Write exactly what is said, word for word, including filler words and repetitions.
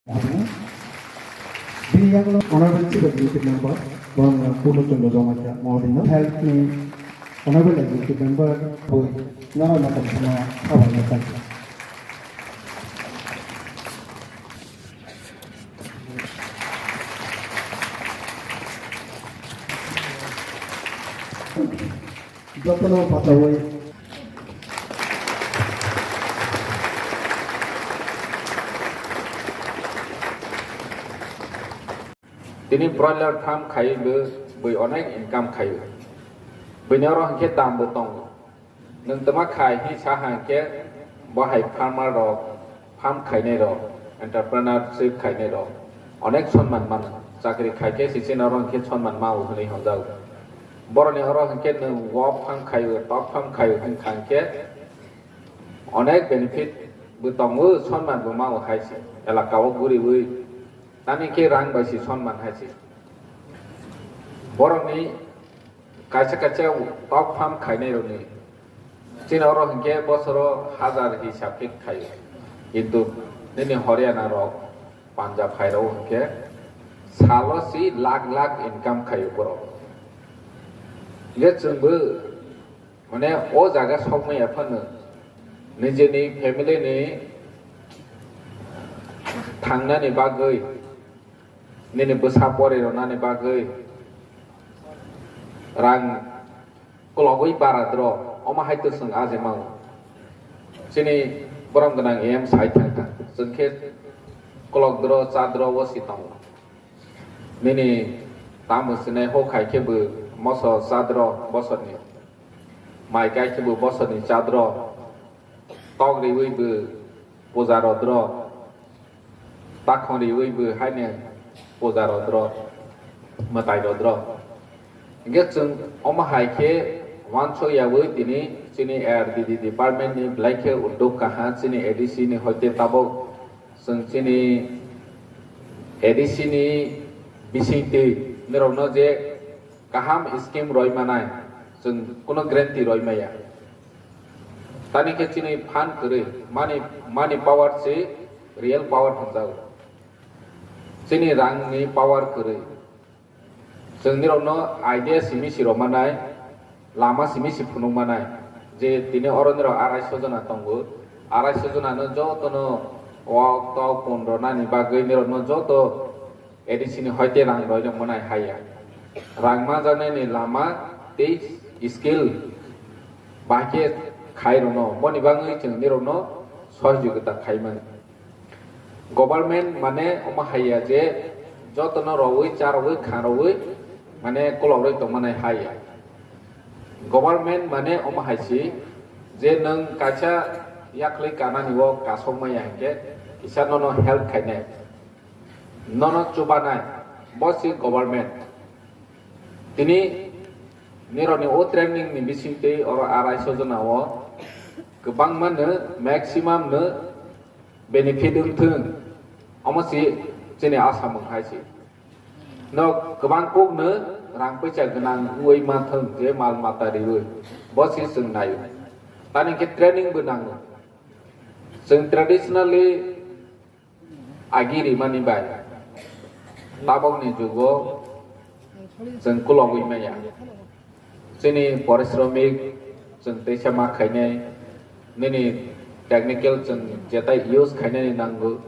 Bini yakno Honorable Chief Executive Member, Bongla Purno Chandra Jamatia Mahodino, Health ni Honorable Executive Member, Boi Nara Matam Sama, Hawa Matam. Jotono pachawi. Tini broiler farm khai bo bui onek income khai. Buini oro hwnkhe dam bo tongo. Nwng twma khai hi sa hwnkhe bo hai farmer rok, farm khainai rok, entrepreneurship khainai rok onek sonman mano. Chakri khai khe se chini oro hwnkhe sonman mao hwnwi hwnjago. Boroni oro hwnkhe nwng wok farm khaio, tok farm khaio hwnkha hwnkhe onek benefit bo tongo, sonman bo mao hai se, elaka o guriwi tani khe rang bai se sonman hai se. Borokni kaisa kaisa tok farm khainai rokni chini oro hwnkhe bosoro hazar hisab khe khaio, kintu nini Haryana rok, Punjab hai rok hwnkhe salo si lakh lakh income khaio borok. Hwnkhe chwngbo mane o jaga sokmaya phano nijeni family ni thangnani bagwi, nini bwsa pori rwnani bagwi rang kologwi bara dro, omo hai to chwng aje mao. Chini borom gwnang em sai thang thang, chwng khe kolok dro, cha dro o si tongo. Nini tamo sinai ho khai khe bo moso cha dro bosorni, mai kai khe bo bosorni cha dro, tok riwi bo puja rodro, takhong riwi bo haino puja rodro, mwtai rodro. Hingke chwng omo hai khe uansuk yawi tini chini R D D department ni belai khe uddog kaha chini A D C ni hoite tabuk chwng chini A D C ni bisingtwi norokno je kaham scheme roi manai chwng kuno guarantee roi maya. Tani khe chini phan kwrwi, money, money power se real power hwnjago. Chini rangni power kwrwi. Chwng nirokno idea simi si rw manai, lama simi si phunuk manai. Je tini oro nirok arai so jona tongo, arai so jona no joto no wak tok pon rw nani bagwi nirokno joto A D C ni hoite rang roi rok manai haya. Rang manjaknai ni lama tei skill bahai khe khai rwno, boni bagwi chwng nirokno sohojogita khai mano. Government mane omo haiya je jotono rowui, cha rowui, kha rowui mane kolok roi tongmanai haiya. Government mane omo hai si je nwng kaisa yaklwi kanani o kasok maya hinkhe kisa nono help khainai. Nono chubanai, bo se government. Tini nirokni o training ni bisingtwi oro arai so jona o kwbangma no, maximum no benefit wngthwng, omo se chini asa mung hai se. No kwbang kok no rang puisa gwnang wngwi manthwng je mal mata riwi, bo se chwng naio. Tani khe training bo nango. Chwng traditionally agi rimani bai tabokni jugo chwng kulogwi maya. Chini parishromik chwng teisa ma khainai, nini technical chwng jetai use khainani nango,